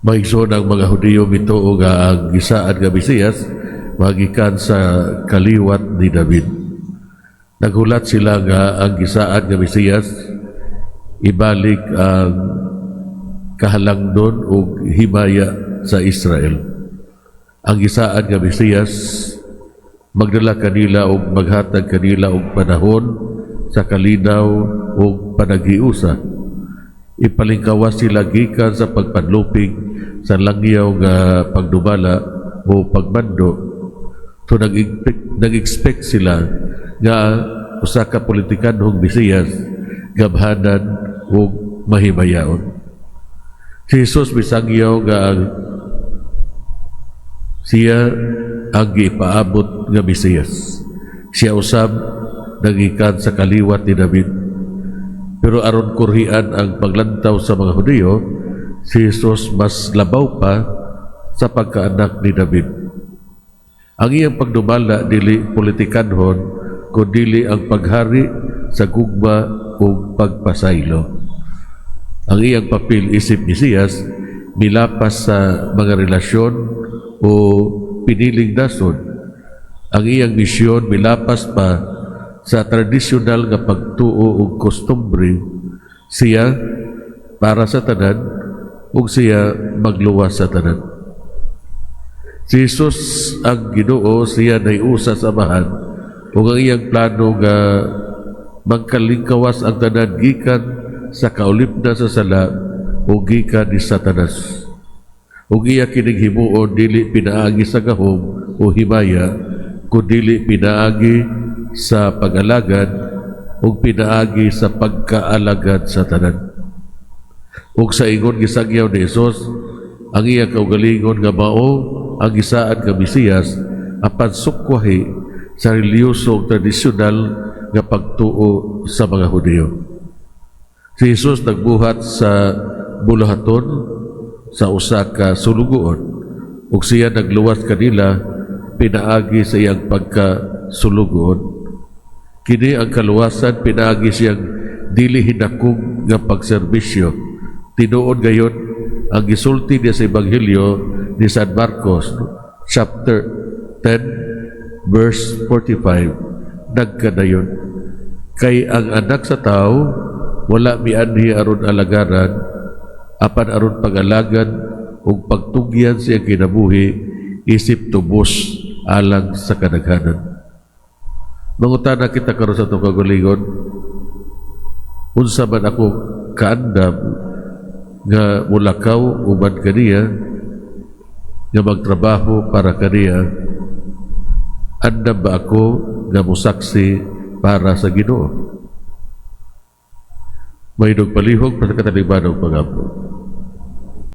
Mga igsoon, ang mga Hudiyo mituo nga ang gisaad nga Mesiyas magikan sa kaliwat ni David. Naghulat sila nga ang gisaad nga Mesiyas ibalik ang kahalangdon ug himaya sa Israel. Ang gisaad nga Mesiyas magdala kanila og maghatag kanila og panahon sa kalinaw ug panaghiusa. Ipalingkawas sila gikan sa pagpanlupig sa langyaw nga pagdumala o pagmando. So nag-expect sila nga usa ka politikanhong Mesiyas, gamhanan ug mahimayaon. Si Jesus misangyaw nga ang siya ang gipaabot nga Mesiyas. Siya usab nagikan sa kaliwat ni David. Pero aron kurhian ang paglantaw sa mga Hudiyo, si Jesus mas labaw pa sa pagkaanak ni David. Ang iyang pagdumala dili politikanhon, kundili ang paghari sa gugma ug pagpasaylo. Ang iyang papel isip Mesiyas milapas sa mga relasyon o piniling nasod. Ang iyang misyon milapas pa sa tradisyonal nga pagtuo ug kostumbre. Siya para sa tanan ug siya magluwas sa tanan. Si Jesus ang Ginoo, siya nahiusa sa Amahan ug ang iyang plano nga magkalingkawas ang tanan gikan sa kaulipna sa sala ug gikan ni Satanas. Ug iya kining himuon dili pinaagi sa gahom o himaya, kundili pinaagi sa pag-alagad ug pinaagi sa pagkaalagad sa tanan. Ug sa ingon gisangyaw ni Jesus ang iya kaugalingon nga mao ang gisaad nga Mesiyas, apan sukwahi sa relihiyoso ug tradisyonal nga pagtuo sa mga Hudiyo. Si Jesus nagbuhat sa buluhaton sa usa ka sulugoon ug siya nagluwas kanila pinaagi sa iyang pagkasulugoon. Kini ang kaluwasan pinaagi siyang dili hinakog nga pagserbisyo. Tinuod gayon ang gisulti niya sa Ebanghelyo ni San Marcos, chapter 10 verse 45, nagkadayon, "Kay ang Anak sa Tao wala mianhi aron alagaran, apan aron pag-alagad ug pagtugyan sa iyang kinabuhi isip tubos alang sa kadaghanan." Mangutana kita karon sa atong kaugalingon, unsa man ako kaandam nga mulakaw uban kaniya, nga magtrabaho para kaniya? Andam ba ako nga musaksi para sa Ginoo? Mahindog palihog para sa katalingbanong pangampo.